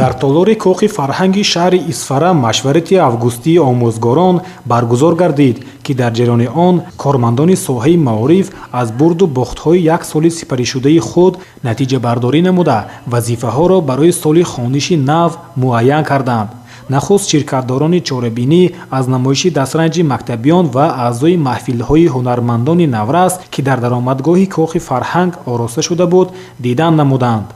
Дар толори Кохи фарҳанги шаҳри Исфара машварати августии омӯзгорон баргузор гардид, ки дар ҷараёни он кормандони соҳаи маориф аз бурду бохтҳои як соли сипаришудаи худ натиҷабардорӣ намуда, вазифаҳоро барои соли хониши нав муайян карданд. Нахуст ширкатдорони чорабинӣ аз намоиши дастранҷи мактабиён ва аъзои маҳфилҳои ҳунармандони наврас, ки дар даромадгоҳи Кохи фарҳанг ороста шуда буд, дидан намуданд.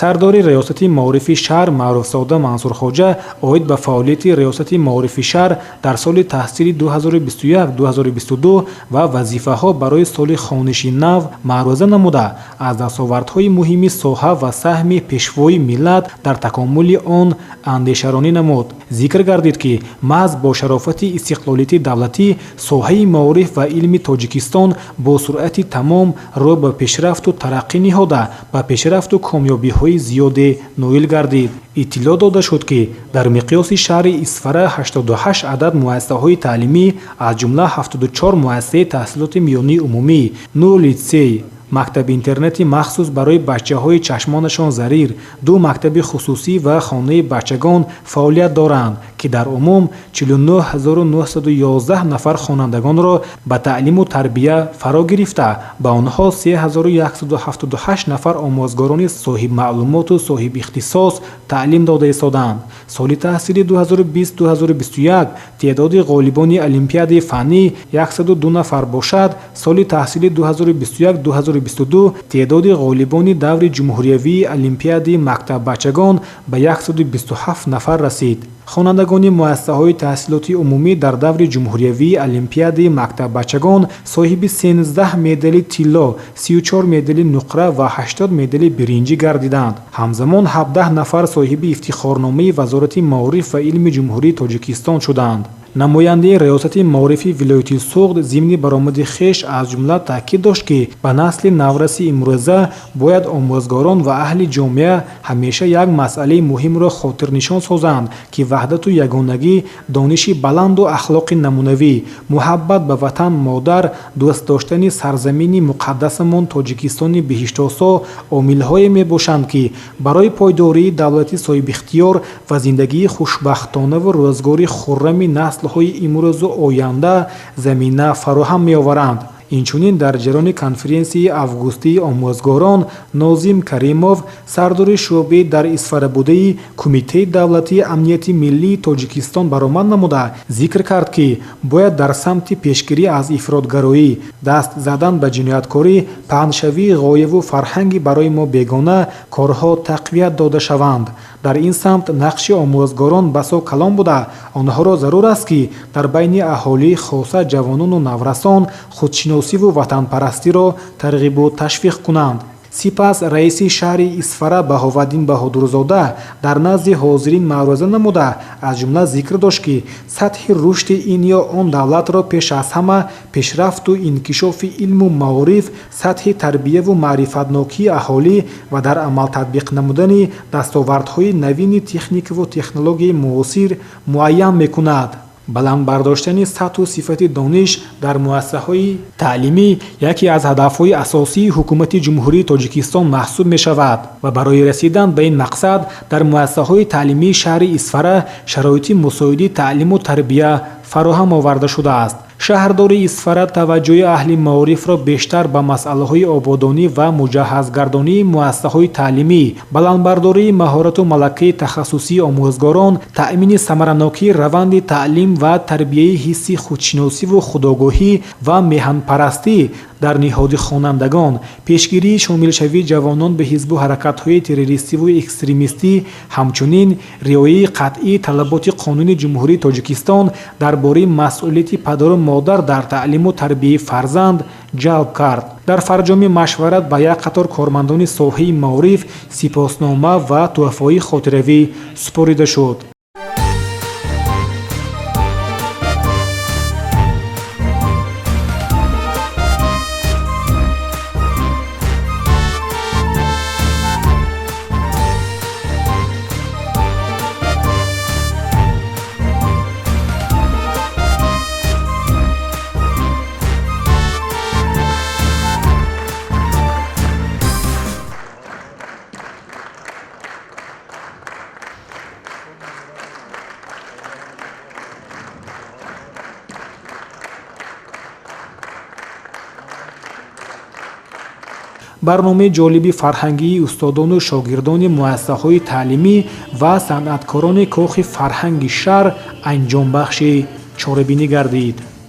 Сардори Раёсати маорифи шаҳр Маъруфзода Мансурхоҷа оид ба фаъолияти Раёсати маорифи шаҳр дар соли таҳсили 2021-2022 ва вазифаҳо барои соли хониши нав маъруза намуда, аз дастовардҳои муҳими соҳа ва саҳми Пешвои миллат дар такомули он андешаронӣ намуд. Зикр гардид, ки маҳз бо шарофати истиқлолияти давлатӣ соҳаи маориф ва илми Тоҷикистон бо суръати тамом рӯ ба пешрафту тараққӣ ниҳода, ба пешрафту комёбиҳои зиёде ноил гардид. Иттилоъ дода шуд, ки дар миқёси шаҳри Исфара 88 адад муассисаҳои таълимӣ, аз ҷумла 74 муассисаи таҳсилоти миёнаи умумӣ, 9 литсей, мактаби интернати махсус барои бачаҳои чашмонашон зарир, ду мактаби хусусӣ ва хонаи бачагон фаъолият доранд, ки дар умум 49 911 нафар хонандагонро ба таълиму тарбия фаро гирифта, ба онҳо 3178 нафар омӯзгорони соҳибмаълумоту соҳибихтисос таълим дода истодаанд. Соли таҳсили 2020-2021 теъдоди ғолибони олимпиадаи фаннӣ 102 нафар бошад, соли таҳсили 2021-2022 теъдоди ғолибони даври ҷумҳуриявии олимпиадаи мактаббачагон ба 127 нафар расид. Хонандагони муассисаҳои таҳсилоти умумӣ дар даври ҷумҳуриявии олимпиадаи мактаббачагон соҳиби 13 медали тилло, 34 медали нуқра ва 80 медали биринҷӣ гардиданд. Ҳамзамон 17 нафар соҳиби ифтихорномаи Вазорати маориф ва илми Ҷумҳурии Тоҷикистон шуданд. Намояндаи Раёсати маорифи вилояти Суғд зимни баромади хеш аз ҷумла таъкид дошт, ки ба насли навраси имрӯза бояд омӯзгорон ва аҳли ҷомеа ҳамеша як масъалаи муҳимро хотирнишон созанд, ки ваҳдату ягонагӣ, дониши баланду ахлоқи намунавӣ, муҳаббат ба ватан модар, дӯст доштани сарзамини муқаддасамон Тоҷикистони биҳиштосо омилҳое мебошанд, ки барои пойдории давлати соҳибихтиёр ва зиндагии хушбахтонаву рӯзгори хуррами наслҳои имрӯзу оянда замина фароҳам меоваранд. Инчунин дар ҷараёни конференсияи августии омӯзгорон Нозим Каримов, сардори шӯъбаи дар Исфарабудаи Кумитаи давлатии амнияти миллии Тоҷикистон, баромад намуда, зикр кард, ки бояд дар самти пешгирӣ аз ифротгароӣ, даст задан ба ҷинояткорӣ, паҳншавии ғояву фарҳанги барои мо бегона корҳо тақвият дода шаванд. Дар ин самт нақши омӯзгорон басо калон буда, онҳоро зарур аст, ки дар байни аҳолӣ, хоса ҷавонону наврасон, худшиносиву ватанпарастиро тарғибу ташвиқ кунанд. Сипас раиси шаҳри Исфара Баҳоваддин Баҳодурзода дар назди ҳозирин маъруза намуда, аз ҷумла зикр дошт, ки сатҳи рушди ин ё он давлатро пеш аз ҳама пешрафту инкишофи илму маориф, сатҳи тарбияву маърифатнокии аҳолӣ ва дар амал татбиқ намудани дастовардҳои навини техникаву технологияи муосир муайян мекунад. Баланд бардоштани сатҳу сифати дониш дар муассисаҳои таълимӣ яке аз ҳадафҳои асосии Ҳукумати Ҷумҳурии Тоҷикистон маҳсуб мешавад ва барои расидан ба ин мақсад дар муассисаҳои таълимии шаҳри Исфара шароити мусоиди таълиму тарбия фароҳам оварда шудааст. Шаҳрдори Исфара таваҷҷӯҳи аҳли маорифро бештар ба масъалаҳои ободонӣ ва муҷаҳҳазгардонии муассисаҳои таълимӣ, баландбардории маҳорату малакаи тахассусии омӯзгорон, таъмини самаранокии раванди таълим ва тарбияи ҳисси худшиносиву худогоҳӣ ва меҳанпарастӣ дар ниҳоди хонандагон, пешгирии шомилшавии ҷавонон ба ҳизбу ҳаракатҳои террористиву экстремистӣ, ҳамчунин риояи қатъии талаботи Қонуни Ҷумҳурии Тоҷикистон дар бораи масъулияти падару модар дар таълиму тарбияи фарзанд ҷалб кард. Дар фарҷоми машварат ба як қатор кормандони соҳаи маориф сипоснома ва тӯҳфаҳои хотиравӣ супорида шуд. Барномаи ҷолиби фарҳангии устодону шогирдони муассисаҳои таълимӣ ва санъаткорони кохи фарҳанги шаҳр анҷомбахши чорабинӣ гардид.